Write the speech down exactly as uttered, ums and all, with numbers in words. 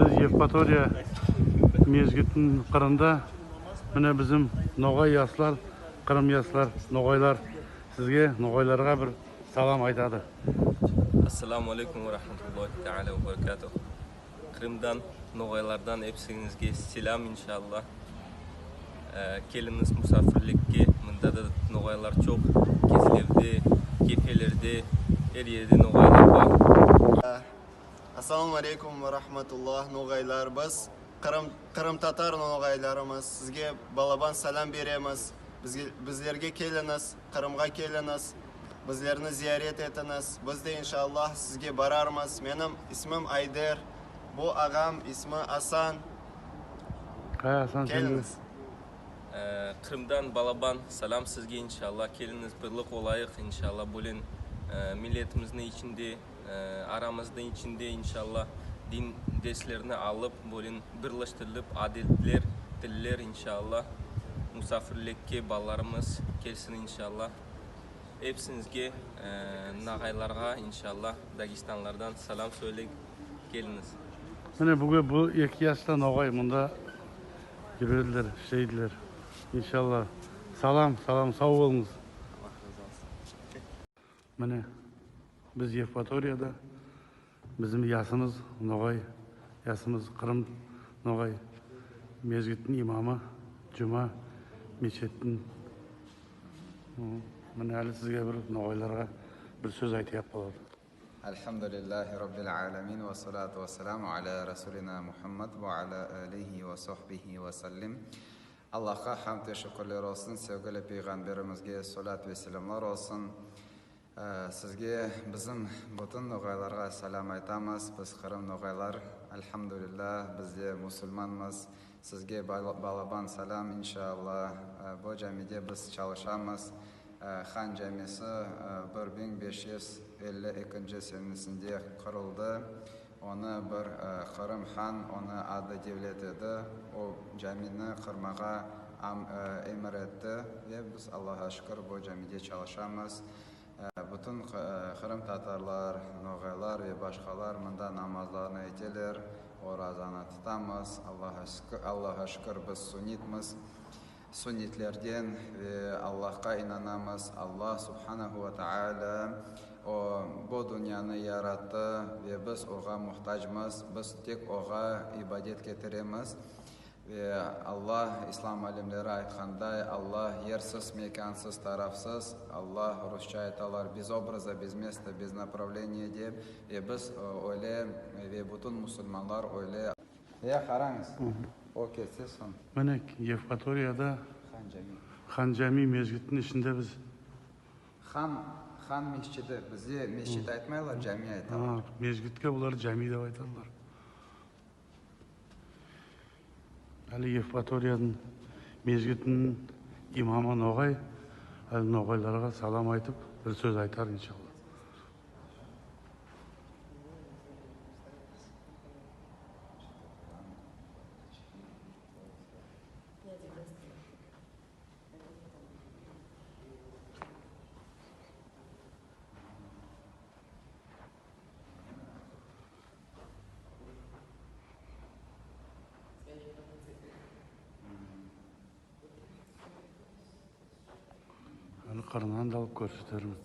Биз Евпатория межигитининъ кырында. Мине бизим ногай яслар, Кырым яслар, ногайлар. Сизге, ногайларга бир салам айтады. Ассаламу алейкум ва рахматуллахи тааля ва баракатух. Кырымдан, ногайлардан эпсинъизге селям, иншалла. Э, келинъиз мусафирликке, мунда да ногайлар чок. Кезлевде, Кепелерде, эр ерде ногайлар бар. Ассаламу алейкум ва рахматуллах, ногайлар. Биз Кырым, Кырым татар ногайларымыз. Сизге балабан салам беремиз. Бизге, бизлерге келинъиз, Кырымга келинъиз. Бизлерни зиярет этинъиз. Биз де, иншалла, сизге барармыз. Меним исмим Айдер. Бу агам исми Асан. Ха, Асан, сен де. Келинъиз. Э, Кырымдан балабан салам сизге, иншалла. Келинъиз, бирлик олайык, иншалла. Булен, э, миллетимиздинъ ичинде, э, арамыздынъ ичинде, иншалла, дин дерслерин алып, булен бирлештирилип, адетлер, тиллер, иншалла, мусафирликке балаларымыз келсин, иншалла. Эпсинъизге, э, ногайларга, иншалла, Дагестанлардан салам соьйлеп келинъиз. Мине буьгуьн бу эки яс та ногай мунда юредилер, ишлейдилер. Иншалла. Салам, салам, сав болынъыз. Мине биз Евпаторияда. Бизим ясымыз ногай, ясымыз Кырым ногай, межигиттинъ имамы, Джума мешеттинъ. М, мине аьли сизге бир ногайларга бир соьз айтаяк болады. Альхамдулиллахи Раббиль алямин, ва салату ва саламу аля Расулина Мухаммад ва аля алихи ва сахбихи ва саллим. Аллахка хамд ве шуькирлер болсын, севгили Пайгамбаримизге салат ве селямлар болсын. Аь, сизге, бизим буьтин ногайларга салам айтамыз. Биз Кырым ногайлар, альхамдулиллах, биз де мусылманмыз. Сизге бала-, балабан салам, иншалла. Аь, бу джамиде биз чалысамыз. Аь, Хан джамиси, аь, бир мынъ беш юз элли экинши сенесинде курылды. Оны бир, аь, Кырым хан, оны ады Девлет эди. Ол джамини курмага ам-, аь, эмир этти. Ве биз, Аллахка шуькир, бу джамиде чалысамыз. Аь, буьтин Кы-, аь, Кырым татарлар, ногайлар ве башкалар мунда намазларын этелер, оразаны тутамыз. Аллахка шуькир, Аллахка шуькир, биз суннитмиз. Суннитлерден ве Аллахка инанамыз. Аллах субханаху ва тааля, о, бу дуныяны яратты ве биз ога мухтаджмыз. Биз тек ога ибадет кетиремиз. Ве Аллах, ислам алимлери айткандай, Аллах ерсиз, мекансыз, тарапсыз. Аллах, русша айталар, без образа, без места, без направления деп. Ве биз, аь, оьйле, ве буьтин мусылманлар оьйле. Аь, каранъыз. Мгм. Ол кесте сон. Мине Евпаторияда Хан джами. Хан джами межигиттинъ ишинде биз. Хан, хан межигити. Бизде межигит айтпайлар, джами айталар. А, межигитке булар джами деп айтадылар. Аьли Евпаториядынъ межигитининъ имамы ногай. Аьли ногайларга салам айтып, бир соьз айтар, иншалла. Аны кырыннан да алып коьрсетермен.